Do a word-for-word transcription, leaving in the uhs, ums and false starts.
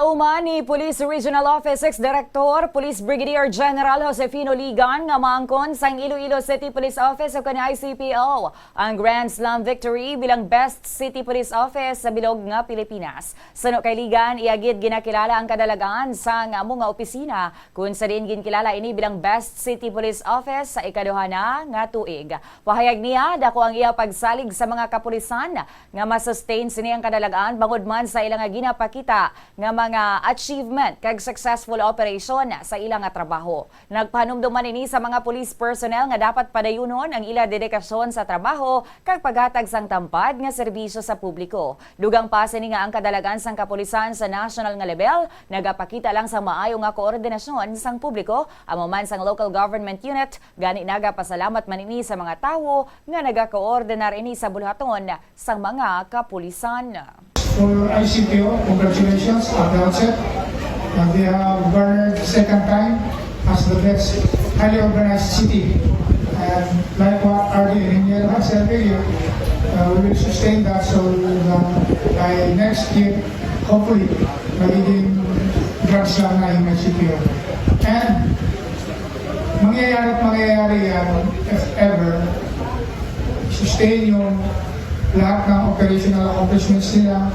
Human ni Police Regional Office Six Director Police Brigadier General Josefino Ligan nga maangkon sang Iloilo City Police Office o kan I C P O ang Grand Slam victory bilang Best City Police Office sa bilog nga Pilipinas. Suno kay Ligan, iya gid ginakilala ang kadalagan sang amo nga opisina, kung sa diin ginkilala ini bilang Best City Police Office sa ikaduha na nga tuig. Pahayag niya, dako ang iya pagsalig sa mga kapulisan nga ma-sustain sini ang kadalagan bangod man sa ila nga ginapakita nga mga achievement kag successful operation sa ila nga trabaho. Nagpahanumdom man ini sa mga police personnel nga dapat padayunon ang ila dedikasyon sa trabaho kag paghatag sang tampad nga serbisyo sa publiko. Dugang pa sini nga ang kadalagan sang kapulisan sa national nga lebel nagapakita lang sang maayo nga koordinasyon sang publiko, amo man sang local government unit, gani nagapasalamat man ini sa mga tawo nga nagakoordinar ini sa buluhaton sang mga kapulisan. For I C P O, congratulations, at the outset. Uh, they have garnered second time as the best highly organized city. And like what R D and Daniel have said earlier, uh, we will sustain that so that by next year, hopefully, magiging Grand Slam na yung I C P O. And mangyayari at mangyayari yan if ever sustain yung lahat ng operational accomplishments nila.